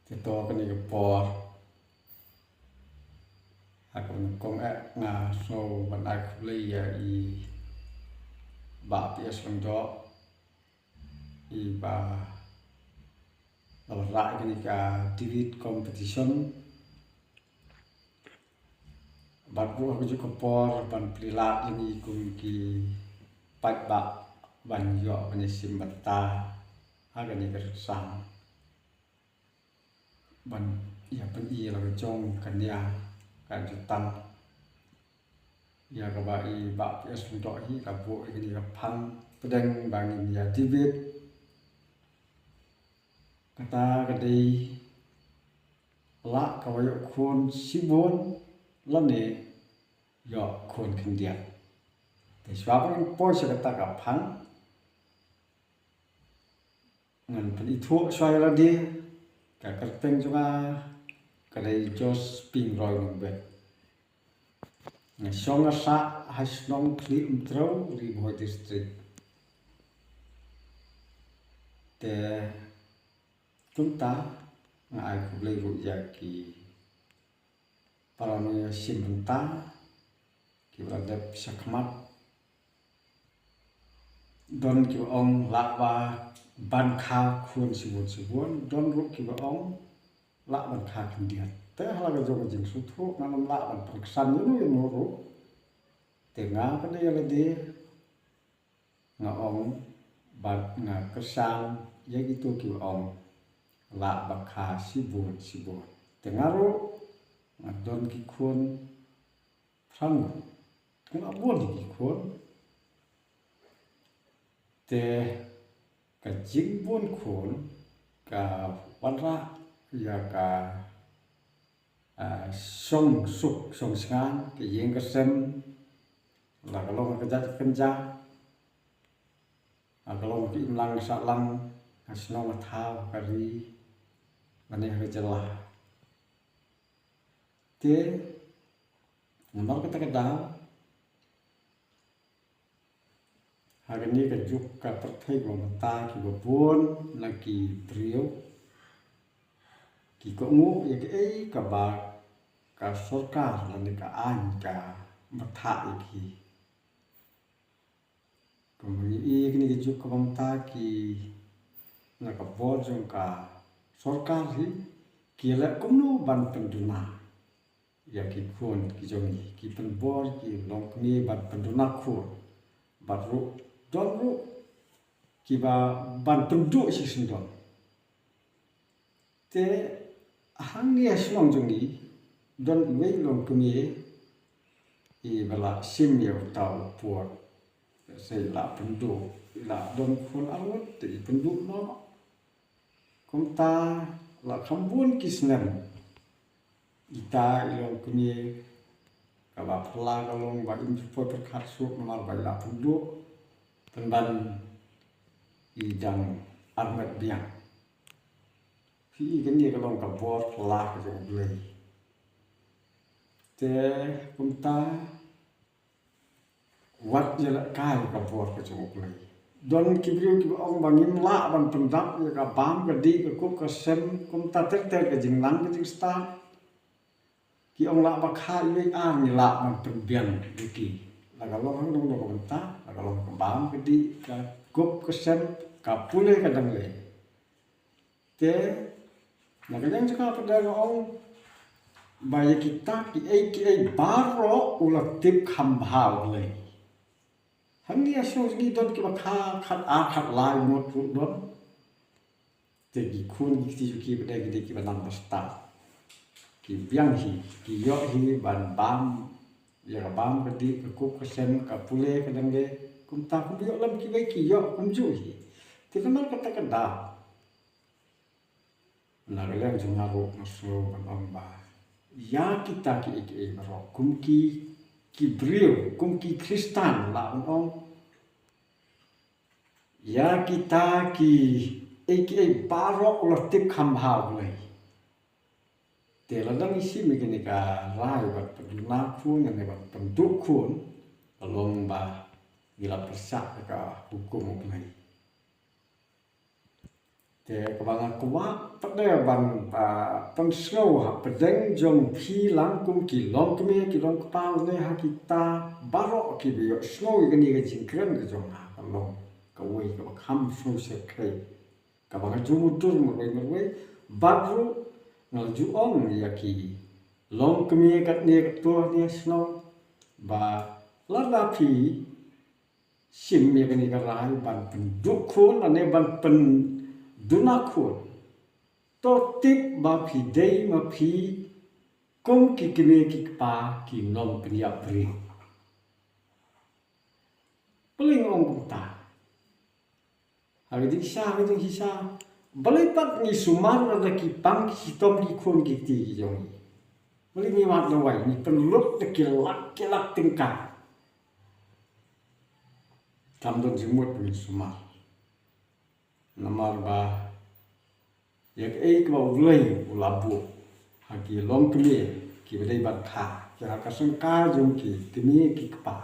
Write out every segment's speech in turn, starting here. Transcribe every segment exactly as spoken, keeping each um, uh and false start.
Te to kane ka por, ha ka nyngkong eh nga sngew ban ai khublei ïa i Bah P S Lyngdoh, i ba la wanrah ïa kane ka debate competition. Bad ruh ha kajuh ka por ban plie lad ïa ngi kum ki paidbah ban ïoh ban ïasim bynta ha kane ka rynsan. Ban ïa pyni la ka jong ka nia ka jutang ïa kaba i Bah P S Lyngdoh hi ka buh ïa kane ka phang pdeng ba ngin ïa debate. Kata ka dei lah ka ba ïoh khun shibun lane ïoh khun khyndiat. Te shuwa ba ngan poi sha kata ka phang, ngan pynithuh shuwa ïa lade. Ka kyrteng jong nga ka dei Josping Roy Nongbet. Nga shong nga sah ha shnong Khlieh Umtrew, Ri Bhoi District. Te kumta nga ai khublei ruh ïa ki para nongïasim bynta kiba la dep shakhmat. Don kiba ong lah ba ban kha khun shibun shibun, don ruh kiba ong lah ban kha khyndiat. Te ha la ka jong ka jingsngewthuh ngan ym lah ban pynksan ïano ïano ruh. Te nga pat ïa lade nga ong bad nga kyrshan ïa kito kiba ong lah ba kha shibun shibun. Te nga ruh nga don ki khun thrang, nga bun ki khun. Te ka jingbun khun ka wanrah ïa ka, ah, shong suk shong sngewbha, ka ïing ka sem, la ka long ka jait ka kynja, la ka long ka imlang ka sahlang, ka shnong ka thaw, ka ri, lane ka jylla. Te namar kata ka daw, ha kane ka juk ka pyrthei ba mynta kiba bun na ki briew ki kohnguh ïa kaei kaba ka sorkar lane ka aiñ ka bthah ïa ki. Kumba ngi ïohi kine ki juk kaba mynta ki na ka bor jong ka sorkar hi ki leh kumno ban pynduna ïa ki khun ki jong ngi, ki pynbor ki longkmie ban pynduna khun. Bad ruh don ruh kiba ban pynduh shisyndon. Te hangne ha shnong jong ngi don iwei i longkmie iba la shim ïa uta u pud. Sa i la pynduh, i la don khun arngut te i pynduh noh. Kumta la kham bun ki snem ita i longkmie kaba phylla ka long ba im ju poi pyrkhat shuh namar ba i la pynduh pynban i dang armet biang. Phi i kane ka long ka bor phylla ka jong U Blei. Te kumta wat ïalehkai ka bor ka jong U Blei. Don ki briew kiba ong ba ngim lah ban pyndap ïa ka bam ka dih ka kup ka sem, kumta ter ter ka jingnang ka jingstad. Ki ong lah ba kha iwei ar ngi lah ban pynbiang ïa ki. La ka long hangno hangno ka bynta, la ka long ka bam ka dih ka kup ka sem, ka pule ka dangle. Te na ka liang jong nga pat nga ong ba ïa kita kiei kiei baroh u la tip kham bha U Blei. Hangne ha shnong jong ngi don kiba kha khat ar khat lai ngut ruh don. Te ki khun ki kti jong ki pat ki dei kiba nang ba stad. Ki biang hi, ki ïoh hi ban bam ïa ka bam ka dih ka kup ka sem ka pule ka dangle. Kumta kumba ïoh lem kiwei ki ïoh kumjuh hi. Te namar kata ka daw na ka liang jong nga ruh nga sngew ban ong ba ïa kita kiei kiei baroh kum ki, ki briew, kum ki Khristan lah ban ong, ïa kita kiei kiei baroh u la tip kham bha U Blei. Te lada ngi shim ïa kane ka rai ban pynduna khun ne ban pynduh khun, ka long ba ngi la pyrshah ïa ka hukum U Blei. Te kaba nga kwah pat de ban, ah, pynsngew ha pdeng jong phi lang kum ki longkmie ki longkpa ne ha kita baroh kiba ïohsngew ïa kane ka jingkren ka jong nga, ka long kawei kaba kham sngewsih khlei. Kaba nga ju mutdur marwei marwei, bad ruh nga ju ong ïa ki longkmie katne katto ne shnong ba lada phi shim ïa kane ka rai ban pynduh khun lane ban pynduna khun, to tip ba phi dei ma phi kum ki kmie ki kpa ki nongpynïap briew. Balei nga ong kumta? Ha ka jingshisha, ha ka jingshisha, balei pat ngi sumar lada ki pang ki shitom ki khun ki kti ki jong ngi? Balei ngi wad lawei, ngi pynlut da ki lak ki lak tyngka? Kam don jingmut ba ngi sumar. Namar ba ïa kaei kaba U Blei u la buh ha ki longkmie kiba dei ban kha, ki ha ka sengkai jong ki kmie ki kpa,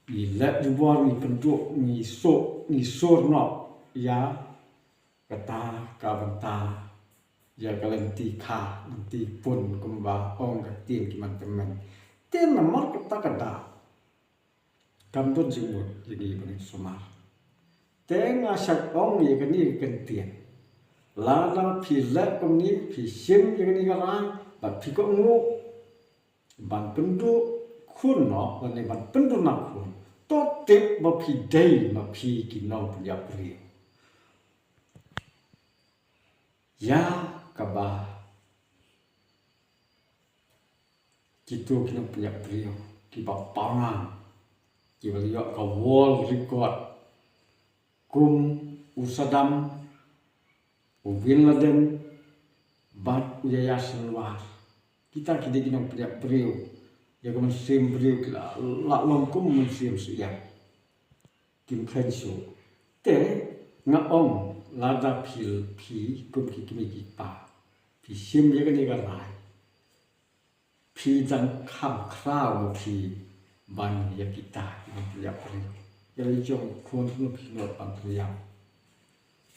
ngi leh jubor, ngi pynduh, ngi sur, ngi sur noh ïa kata ka bynta, ïa ka lynti kha lynti pun kumba ong ka ktien ki man tymmen. Te namar kata ka daw kam don jingmut ïa ngi ba ngin sumar. Te nga shait ong ïa kane ka kyntien, lada phi leh kumne, phi shim ïa kane ka rai bad phi kohnguh ban pynduh khun noh lane ban pynduna khun, to tip ba phi dei ma phi ki nongpynïap briew. Ïa kaba kito ki nongpynïap briew kiba pawnang, kiba la ïoh ka world record, kum u Saddam, u Bin Laden bad u Yahya Sinwar. Kita ki dei ki nongpynïap briew, ïa ka mynsiem briew ki la, la long kum mynsiem shu ïap. Kim khlaiñ shuh. Te nga ong, lada phi, phi kum ki kmie ki kpa phi shim ïa kane ka rai, phi dang kham khraw ma phi ban ïa kita ki nongpynïap briew. Ïa la jong khun phi nud ban pynïap.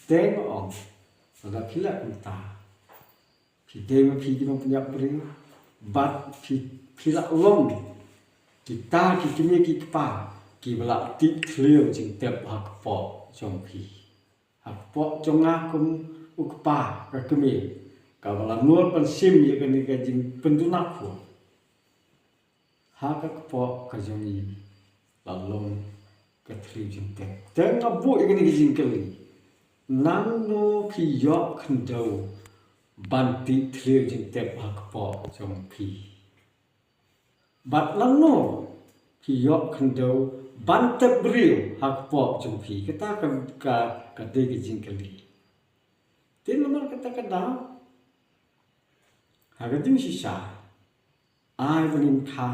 Te nga ong, lada phi leh kumta, phi dei ma phi ki nongpynïap briew bad phi, phi la long kita ki kmie ki kpa kiba la tih thliew jingtep ha kpoh jong phi, ha kpoh jong nga kum u kpa ka kmie kaba la nud ban shim ïa kane ka jingpynduna khun. Ha ka kpoh ka jong ngi la long ka thliew jingtep. Te nga buh ïa kane ka jingkylli, nangno phi ïoh khyndew ban tih thliew jingtep ha kpoh jong phi? Bad nangno phi ïoh khyndew ban tep briew ha kpoh jong phi? Kata ka, ka, ka dei ka jingkylli. Te namar kata ka daw, ha ka jingshisha, ai ba ngin kha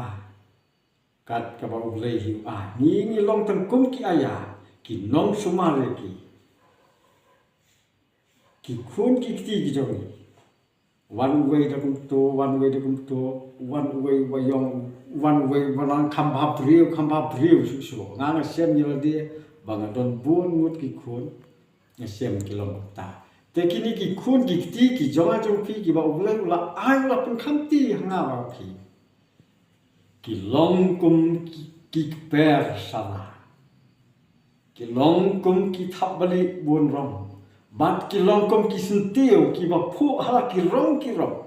kat kaba U Blei hi u ai. Ngi, ngi long tang kum ki aya, ki nongsumar ïa ki, ki khun ki kti ki jong ngi. Wan uwei da kumto, wan uwei da kumto, wan uwei wa ïong, wan uwei wa nang kham bha briew, kham bha briew shuh shuh. Nga, nga shem ïa lade ba nga don bun ngut ki khun, nga shem ki long kumta. Te kine ki khun ki kti ki jong nga jong phi kiba U Blei u la ai, u la pynkham kti ha nga bad phi, ki long kum ki, ki kper sala. Ki long kum ki thapbalieh bun rong. Bad ki long kum ki syntiew kiba phuh ha la ki rong ki rong.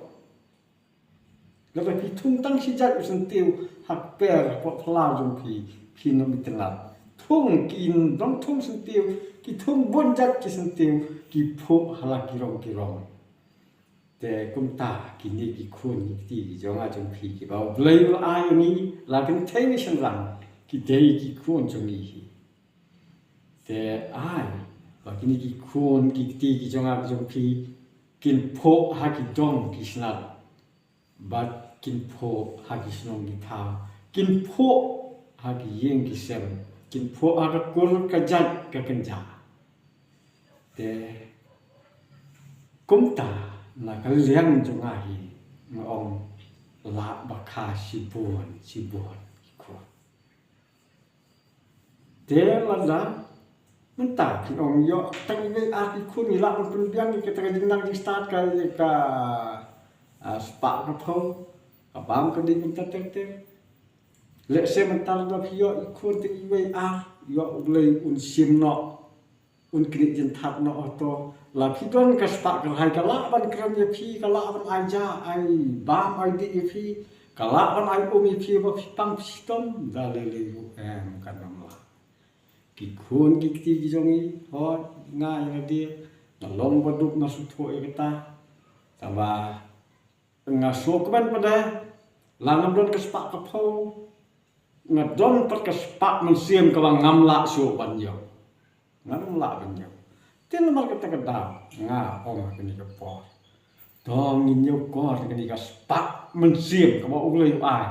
Lada phi thung tang shi jait u syntiew ha kper hapoh phyllaw jong phi, phin ym itynnad. Thung, kin dang thung syntiew, ki thung bun jait ki syntiew, ki phuh ha la ki rong ki rong. Te kumta kine ki khun ki kti ki jong nga jong phi kiba U Blei u la ai ïa ngi la kynthei ne shynrang, ki dei ki khun jong ngi hi. Te ai ba kine ki khun ki kti ki jong nga jong phi kin phuh ha ki dong ki snat, bad kin phuh ha ki shnong ki thaw, kin phuh ha ki ïing ki sem, kin phuh ha ka kur ka jait ka kynja. Te kumta na ka liang jong nga hi, nga ong, lah ba kha shibun shibun ki khun. Te lada Mynta phin ong ïoh tang iwei ar ki khun ngi lah ban pynbiang ïa kata ka jingnang jingstad ka, ka, ah, spah ka phew, ka bam ka dih mynta ter ter. Lehse mynta lada phi ïoh i khun tang iwei ar, ïoh U Blei un shim noh, un knieh jingthat noh hato. La phi don ka spah kyrhai ka lah ban kren ïa phi, ka lah ban ai ja, ai bam, ai dih ïa phi, ka lah ban ai um ïa phi ba phi pang phi shitom, da lei lei ruh em, kan ym lah. Ki khun ki kti ki jong ngi, hooid, nga ïa lade nga long ba duk, nga sngewthuh ïa kata. Tangba nga sngewkmen pat de, la ngam don ka spah ka phew, nga don pat ka spah mynsiem kaba ngam lah shuh ban ïoh. Ngam lah ban ïoh. Te namar kata ka daw nga ong ha kane ka por, to ngin ïakor kane ka spah mynsiem kaba U Blei u ai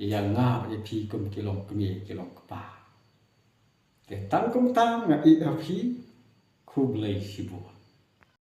ïa nga bad ïa phi kum ki long kmie ki long kpa. Te tang kumta nga ïeit ha phi, khublei shibun.